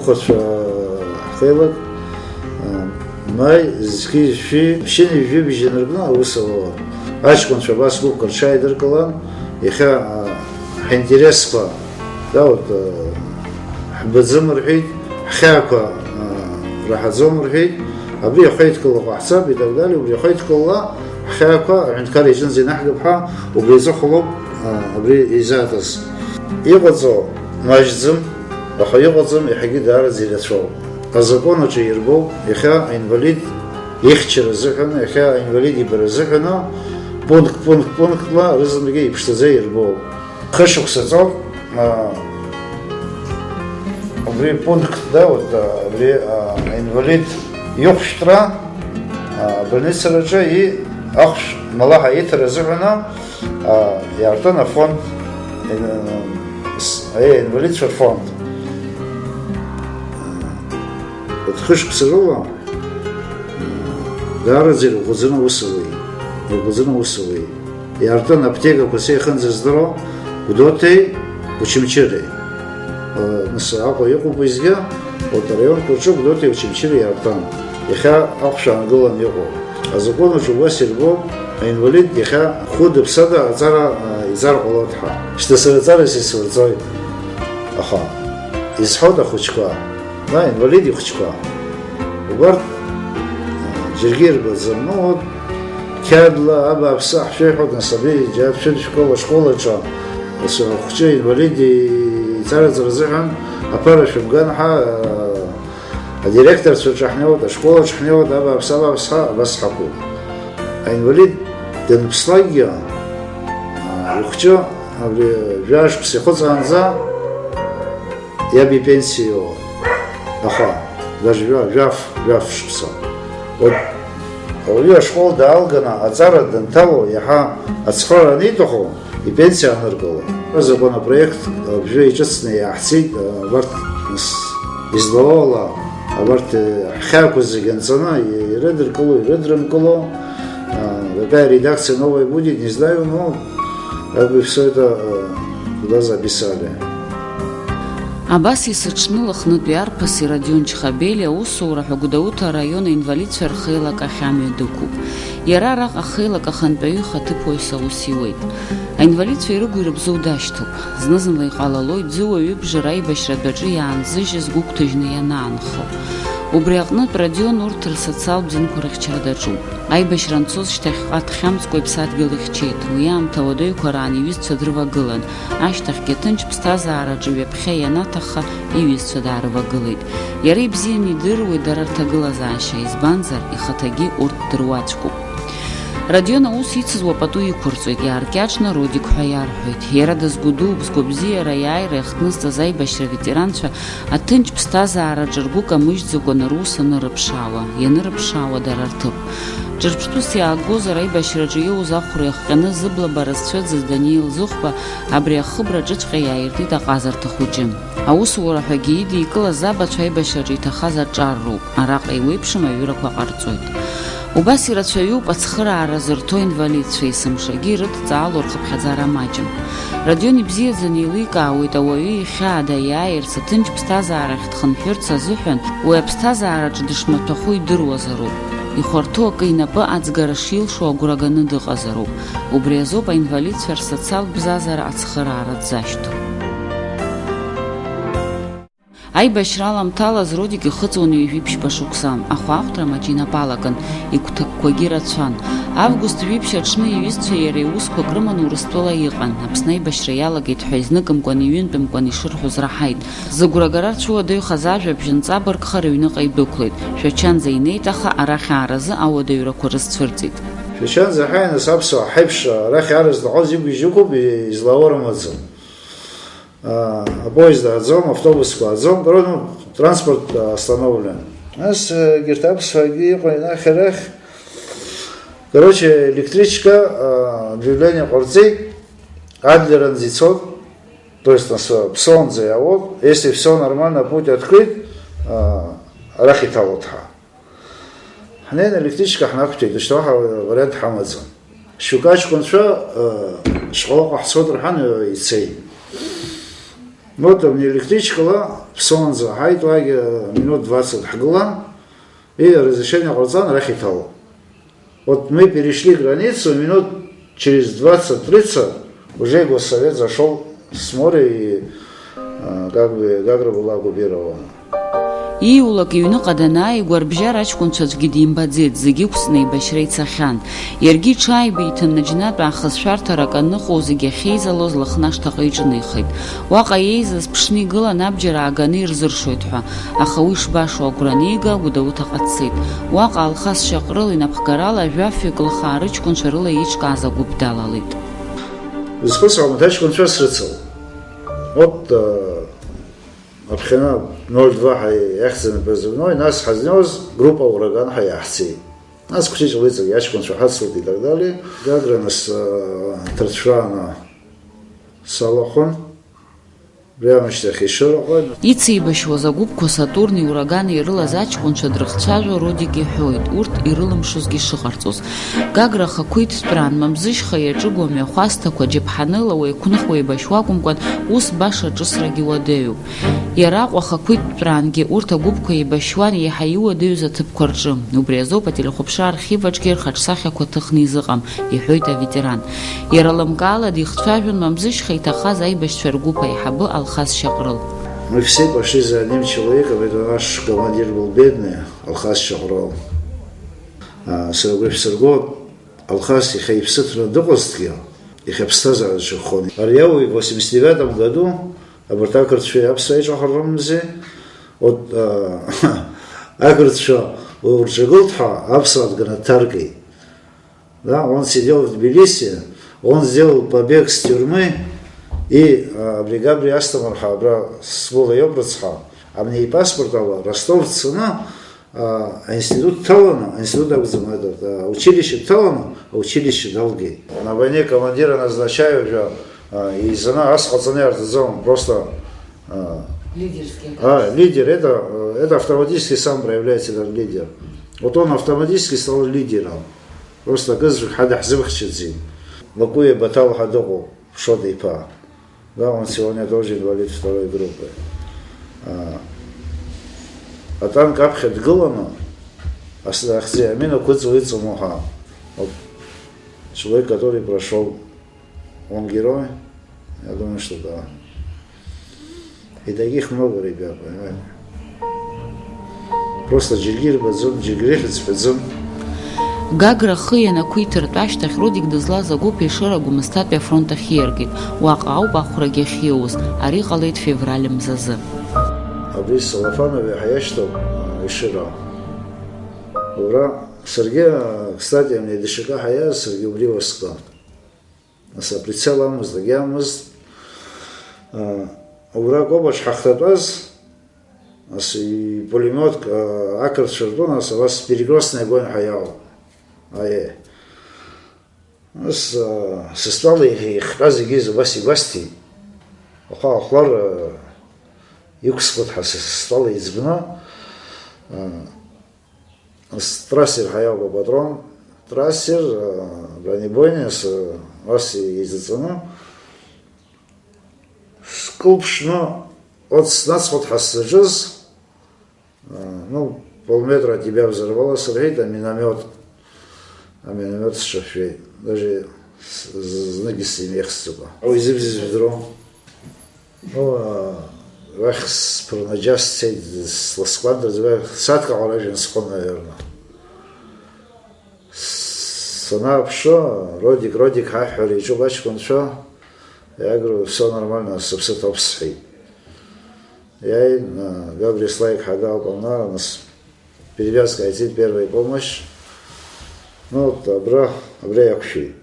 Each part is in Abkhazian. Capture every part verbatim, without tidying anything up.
Хәацәа ҳхеилак, а, маи зқьи жәшәи ԥшьынҩажәи жәибжь инаркны аус ауан. Аҷкәынцәа абас гәыԥк рҽааидыркылан, иахьа, а, ҳинтересқәа, да, вот, а, ҳбаӡым рҳәеит, ҳхьаақәа, а, раҳаӡом рҳәеит, абри ахәеидкыла ҟаҳҵап, и так далее, убри ахәеидкыла ҳхьаақәа аҳәынҭқар иҿынӡа инаҳгап ҳәа, убри азыҳәа ауп, а, абри еизаатыз. Иҟаҵоу маҷӡам, аха иҟаҵам иаҳагьы даараӡа ирацәоуп. Азакәан аҿы ирбоуп, иахьа аинвалид ихьчара азыҳәан, иахьа аинвалид ибара азыҳәан пункт, пункт, пунктла рызынтәгьы иԥшӡаӡа ирбоуп. Хышықәса ҵоуп, а, убри пункт, да, вот, а, абри, а, аинвалид ихәшәтәра, а, абольницараҿы и-, ахәшә малаҳа иҭара азыҳәан, а, иаартын афонд, э, с-, э, инвалидцәа рфонд. Вот хышықәса рыла, э, даараӡа ирӷәӷәаӡаны аус ауеит, ирӷәӷәаӡаны аус ауеит. Иаартын аԥҭекақәа сеихынӡа здыруа Гәдоуҭеи Очамчыреи. Э, нас Аҟәа иҟоуп уеизгьы, вот араионқәа рҿы Гәдоуҭеи Очамчыреи иаартын. Иахьа ахәшә аангылан иҟоуп. Азакәан аҿы убас ирбо, аинвалид иахьа хәыда-ԥсада аҵара, а, иҵар ҟалоит ҳәа. Шьҭа сара аҵара сицәырҵоит. Аха, изҳәоит ахәыҷқәа, ма аинвалид ихәыҷқәа. Убарҭ, а, џьаргьы ирбаӡам. Ну, вот, қьаадла, абааԥсы, ҳшәеиҳәоит, нас, абри џьа-, шәыдшәкыла ашкол аҿы, ас, ахәыҷы инвалид иҵараҵара азыҳәан аԥара шәымган ҳәа, а, Адиректорцәа рҿы ҳнеиуеит, ашкол аҿы ҳнеиуеит, абааԥс, абааԥс, ҳа, абас ҳақәуп. Аинвалид данԥслакгьы, аа, ихәҷы абри жәашықәса ихыҵаанӡа иаб ипенсиа иоуа. Аха, даже жәа-, жәаф, жәаф шықәса. Вот, ауаҩы ашкол даалганы аҵара данҭало, иаҳа ацхыраара аниҭаху, ипенсиа ааныркыло. Азакәанопроект абжьы иҿыцны иааҳцеит, абарҭ, нас, излауала, абарҭ, э, ҳхьаақәа зегьы анҵаны, и-, ирыдыркыло, ирыдрымкыло, а, какая редакция новая будет, не знаю, но как бы всё это, э, туда записали. Абас есыҽны Лыхнытәи арԥыси Родион Чхабелиа аусура ҳәа Гәдоуҭа араион аинвалидцәа рхеилак ахь амҩа дықәуп. Иара араҟа ахеилак ахантәаҩы ихаҭыԥуаҩс аус иуеит. Аинвалидцәа ирыгу-ирыбзоу дашьҭоуп. Зны-зынла иҟалалоит, ӡы-уаҩы бжара аибашьратә аҿы иаанзыжьыз гәыгәҭажьны ианаанхо. Убри аҟнытә Родион урҭ рсоциалтә бзиақәа рыхьчара даҿуп. Аибашьра анцоз шьҭахьҟа дхьамҵкәа иԥсадгьыл ихьчеит. Уи аамҭа уадаҩқәа раан иҩызцәа дрывагылан. Ашьҭахьгьы ҭынч ԥсҭазаараҿы ҩаԥхьа ианаҭахха, иҩызцәа даарывагылеит. Иара ибзианы идыруеит дара рҭагылазаашьа, избанзар, ихаҭагьы урҭ дыруаӡәкуп. Родион аус ицызуа пату иқәырҵоит, иааркьаҿны Родик ҳәа иарҳәоит. Иара дызгәыдууп, згәабзиара аиааира иахҭнызҵаз аибашьра аветеранцәа аҭынч ԥсҭазаараҿы ргәы камыжьӡакәаны рус анырыԥшаауа, ианырыԥшаауа дара рҭыԥ. Ҿырԥштәыс иаагозар, аибашьраҿы иоуз ахәра иахҟьаны зыблабара зцәыӡыз Даниил Зыхәба абри ахыбраҿыҵәҟьа иааиртит аҟазарҭа хәыҷы. Аусура ҳәагьы идикылаз абацәа аибашьраҿы иҭахаз аҿар роуп, араҟа еиуеиԥшым аҩырақәа ҟарҵоит. Убас ирацәаҩуп ацхыраара зырҭо инвалидцәа, есымшагьы ирыдҵаало рхыԥхьаӡара маҷым. Родион ибзиаӡаны еиликаауеит, ауаҩы ихьаа даиааирц, аҭынч ԥсҭазаарахь дхынҳәырц азыҳәан, уи аԥсҭазаараҿы дышмаҭәахәу идыруазароуп. Ихәарҭоу акы инапы аӡгара шилшо агәра ганы дыҟазароуп. Убри азоуп аинвалидцәа рсоциалтә бзазара ацхыраара дзашьҭоу. Аибашьра аламҭалаз Родик ихыҵуан ҩажәи ԥшьба шықәса, ахәаахәҭра маҷ инапы алакын, игәҭакқәагьы рацәан. Август жәиԥшь аҽны иҩызцәеи иареи усқәак рыманы Урыстәыла иҟан, Аԥсны аибашьра иалагеит ҳәа изныкымкәан, иҩынтәымкәан ишырҳәоз раҳаит. Зыгәрагара рцәуадаҩхаз ажәабжь нҵабыргха рыҩныҟа идәықәлеит. Шәачанӡа инеит, аха арахь ааразы ауадаҩрақәа рызцәырҵит. Шәачанӡа ҳаиас аԥсуаа ҳаиԥш арахь ааразы дҟоз ибжьы ықәуп, излауа рымаӡам. А, апоезд ааӡом, автобусқәа ааӡом, короче, ну, транспорт, а, остановлен. Нас, э, егьырҭ аԥсуаагьы иҟоу инахь арахь, короче, электричка, а, объявление ҟарҵеит, Адлеранӡа ицот, то есть, нас, э, Ԥсоунӡа иаауоуп, если всё нормально, путь открыт, а, арахь иҭалоит ҳәа. Ҳнеин, аелектричка ҳнақәтәеит, ушьҭа уаҳа вариант ҳамаӡам. Шьоук аҷкәынцәа, э, шьҟалаҟа ҳцоит рҳәан, э, ицеит. Вот, абни аелектричкала Ԥсоанӡа ҳаит, уагь минуҭ двадцать ҳгылан, и разрешение ҟарҵан, арахь иҭало. Вот мы перешли границу, минуҭ через двадцать-тридцать уже Госсовет зашёл с моря и, э, как бы, Гагра была оккупирована. Ииулак иҩныҟа данааи, игәарбжьара аҷкәынцәа аӡәгьы димбаӡеит, зегьы ықәҵны еибашьра ицахьан. Иаргьы иҽааибиҭан, наџьнатә аахыс шәарҭарак аныҟоу зегьы ахьеизалоз Лыхнашҭаҟа иҿынеихеит. Уаҟа еизаз ԥшны игылан, абџьар ааганы ирзыршоит ҳәа. Аха уи шбашоу агәра анига, Гәдоуҭаҟа дцеит. Уаҟа Алхас Шьаҟрыл инапхгарала жәафҩык лхаа рыҷкәынцәа рыла еиҿкааз агәыԥ далалеит. Изхәыцуа амаҭ аҷкәынцәа срыцын. Вот, э, аԥхьаны ноль два ҳәа иахьӡын позывной, нас ҳазнеиуаз группа «Ураган» ҳәа иаҳцеит. Нас Қәҭиҵәҟьа лыҵагь аҷкәынцәа ҳацлеит и так далее. Гагра нас, э, ҭырцәрааны салахәын. Убри аамышьҭахь Ешыраҟа. Ицеибашьуаз агәыԥқәа Сатурни Урагани ирылаз аҷкәынцәа дрыхцәажәо Родик иҳәоит, урҭ ирылымшозгьы шыҟарҵоз. Гагра ахақәиҭтәраан Мамзышьха иаҿыгоу амҩахәасҭақәа џьаԥҳаныла уеиқәных-уеибашьуа акәымкәан, ус баша ҿыцрагьы уадаҩуп. Иара Аҟәа ахақәиҭтәраангьы урҭ агәыԥқәа еибашьуан еиҳа иуадаҩыз аҭыԥқәа рҿы. Убри азоуп ателехәаԥшра архив аҿгьы рхаҿсахьақәа ҭыхны изыҟам, иҳәоит аветеран. Иара лымкаала дихцәажәон Мамзышьха иҭахаз аибашьцәа ргәыԥ аиҳабы Алхас Шьаҟрыл. Мы все пошли за одним человеком, это наш командир был бедный, Алхас Шьаҟрыл. А, сара агәра ишәсырго, Алхас иахьа иԥсы ҭаны дыҟазҭгьы, иахьа аԥсҭазаара дшахәхон. Ари ауаҩ восемьдесят девятом году абарҭ ақырҭцәеи аԥсуааи еиҿахаррымзи, вот, а, ақырҭцәа урҿагылт ҳәа аԥсуаа дганы дҭаркит. Да, он сидел в Тбилиси, он сделал побег с тюрьмы, и, а, абри Габри Асҭамыр ҳәа абра сгәыла иоуп рыцҳа, абни ипаспорт ала Ростов дцаны, а, аинститут дҭаланы, аинститут акәӡам, этот, а, училище дҭаланы, аучилище далгеит. На войне командира назначают же, а, и зона ас ҟаҵаны иарҵаӡом, просто, а, Лидерский а, характер. Лидер, это, э, это автоматически сам проявляется этот лидер. Вот он автоматически стал лидером. Просто акызаҵәык ҳадаҳзымхьчаӡеит. Лакуиа Баҭал ҳәа дыҟоуп, Шоҭа иԥа. Да, он сегодня тоже инвалид второй группы. А, атанк аԥхьа дгыланы, ас-, ахьӡи амина қәыҵуа иҵаму ҳәа. Вот, человек, который прошёл, он герой? Я думаю, что да. И таких много ребят, понимаете? Просто џьаргьы ирбаӡом, џьаргьы рыхьӡ ҳәаӡом. Гагра ахы ианақәиҭыртә ашьҭахь Родик дызлаз агәыԥ Ешыра Гәымсҭатәи афронт ахь ииаргеит. Уаҟа ауп ахәрагьы ахьиоуз. Ари ҟалеит февраль мзазы. Абри Салафанов иаҳа иашьҭоуп, а, Ешыра. Ура, саргьы, а, кстати, амни дышака ҳаиаз, саргьы убри уаскы. Нас априцел амызт, агьамызт. А, аура акоба ҳахҭатәаз, нас ипулемиотк, а, ақырҭцәа ртәы, нас абас перекрёстный огонь ҳәа иаауп. Аиеи. Нас, а, сыстәала ихтәаз зегьы убас игәасҭеит. Ахәа ахәлар, а, иқәсхуеит ҳәа сыстәала иӡбны, а, С-, трассер ҳәа иоуп апатрон. Трассер, э, бронебойный, с-, ас изыҵаны. Скылԥшны, вот снацхәыҭ ҳәа сзаҿыз, э, ну, полметра от тебя взорвало, сырҳәеит, аминомет, аминомет сҿашәеит. Даже с-, з-, зныкгьы симеихсӡакәа. Уи зыбзиаз жәдыруан. Ну, а, уахь сԥырнаџьа сцеит, сласгәандараӡа, уахь сааҭк аҟара ажәҩан схәын, наверное. Санааԥшы, Родик, Родик ҳәа аҳәҳәара иаҿуп аҷкәынцәа, я говорю, всё нормально, сыԥсы ҭоуп сҳәеит. Иааин, а, Габри слайк ҳәа даауп, нас перевязка ҟаиҵеит, первая помощь. Ну, вот, абра, абра иақәшәеит.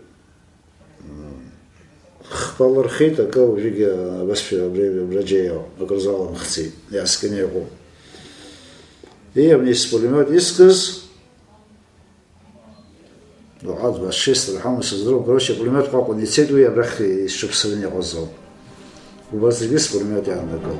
Хԥа лырхеит, акы уажәыгьы абасшәа абри, абраџьеиуа, акры залымхцеит, иааскьаны иҟоуп. И абни спулемиот искыз, уаҟа два шесть рҳәама сыздыруам, короче, апулемиот ҟәаҟәан ицеит, уи абрахь исҿыԥсырын иҟазоуп. Убас зегьы спулемиот иааннакылон.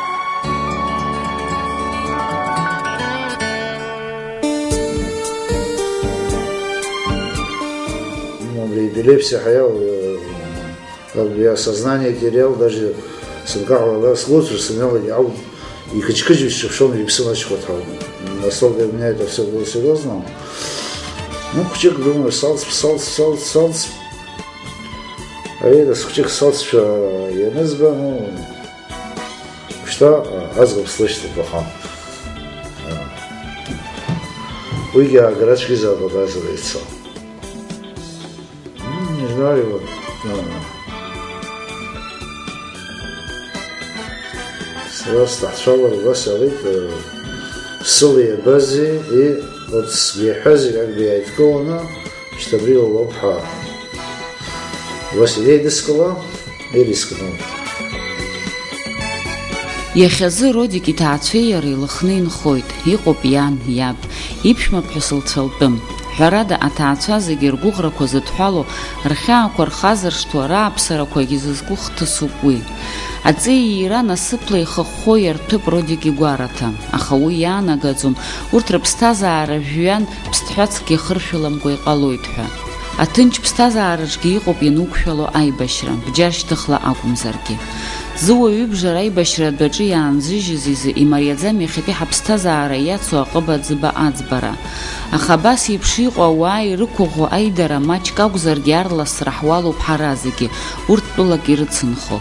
Эпилепсиа ҳәа иауа, абри асознание терял, даже сынкаҳауа ала слоуцәа сымҩалагьы ауп, иқыџьқыџьуа исҿаԥшуан, иԥсы маҷхоит ҳәа. Настолько для меня это всё было серьёзно. Ну, хәҷык, думаю, салҵп, салҵп, салҵп, салҵп. Аида, схәҷык салҵшәа ианызба, ну, шьҭа, а, аӡӷаб слышьҭоуп, аха, а, уигьы аагара цәгьазаап абазар ицо. М, не знаю, вот, а, сара сҭаацәа лара убас иҟалеит, а, сыла иабазеи, и, вот сгәы иаҳәазеи, как бы иааидкыланы, шьҭа абри лоуп ҳәа. Убас иреидыскыло, ирискны. Иахьазы Родик иҭаацәеи иареи Лыхны инхоит, иҟоуп иан, иаб, иԥшәмаԥҳәыс лцәалтәы. Ҳәарада, аҭаацәа зегьы ргәыӷрақәа зыдҳәалоу, рхьаақәа рхазыршҭуа, рааԥсарақәагьы зызку хҭысуп уи. Аҵеи иира насыԥла ихыхәхәо иарҭәып Родик игәараҭа, аха уи иаанагаӡом урҭ рыԥсҭазаара жәҩан ԥсҭҳәацк иахыршәаламкәа иҟалоит ҳәа. Аҭынч ԥсҭазаараҿгьы иҟоуп иануқәшәало аибашьра, бџьар шьҭыхла акәымзаргьы. Зыуаҩыбжара аибашьра адәаҿы иаанзыжьыз изы имариаӡам иахьатәи ҳаԥсҭазаара иацу аҟыба-ӡыба аӡбара. Аха абас еиԥш иҟоу ауаа ирықәыӷәӷәо аидара маҷк акәзаргьы, арласра ҳуалуп ҳара зегьы, урҭ тәылак ирыцынхо.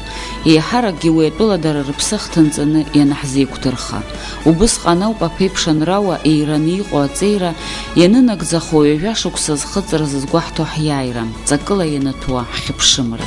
Еиҳаракгьы уи атәыла дара рыԥсы ахҭынҵаны ианаҳзеиқәдырха. Убысҟан ауп аԥеиԥш анрауа еираны иҟоу аҵеира, ианынагӡахо ҩажәа шықәса зхыҵра зызгәаҳҭо ҳиааира, ҵакыла ианаҭуа ҳхьыԥшымра.